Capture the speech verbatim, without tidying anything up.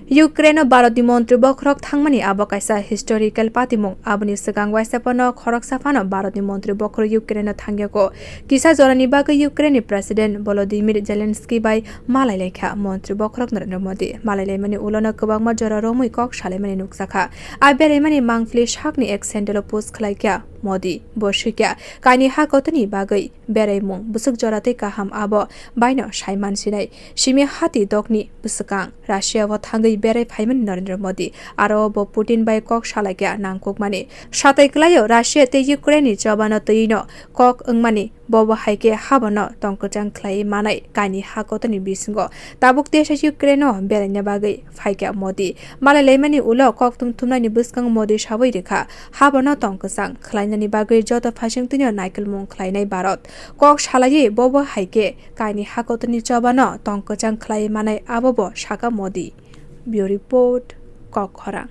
Ukraine-o Bharatni montri bokhorok thangmani abo kaisa historical patimung. Aboni swkang uaisa phano khoroksa phano Bharatni montri bokhorok Ukraine-o thangyago. Kisa jorani bagwi Ukraine-ni President Volodymyr Zelensky bai malai laikha montri bokhorok Narendra Modi. Malai laimani ulono kwbangma jora romwi kok salaimani nukjakha. A beraimani mangpili sakni X handle-o post khlaikha Modi. Bo swikha, kaini ha kotorni bagwi beraimung bwswk jora tei kaham abo baino saiman sinai. Simi hati dokni bwswkang Russia-o thangwi berai phaimani Narendra Modi. Aro bo Putin bai kok salaikha nangkukmani. Satai kwlaio Russia tei Ukraine-ni chobano twiwino kok wngmani, bobo hai khe habono tong kwchang khlaiwi manai kaini ha kotorni bisingo. Tabuk teisa Ukraine-o beraina bagwi phaikha Modi. Malai laimani ulo kok thum thumnaini bwskango Modi sawi rwkha, habono tong kwchang khlainani bagwi joto phaisingtwino naikolmung khlainai Bharat. Kok salaiwi bobo hai khe kaini ha kotorni chobano tong kwchang khlaiwi manai, abobo sakha Modi. Bureau Report, Kok Khorang.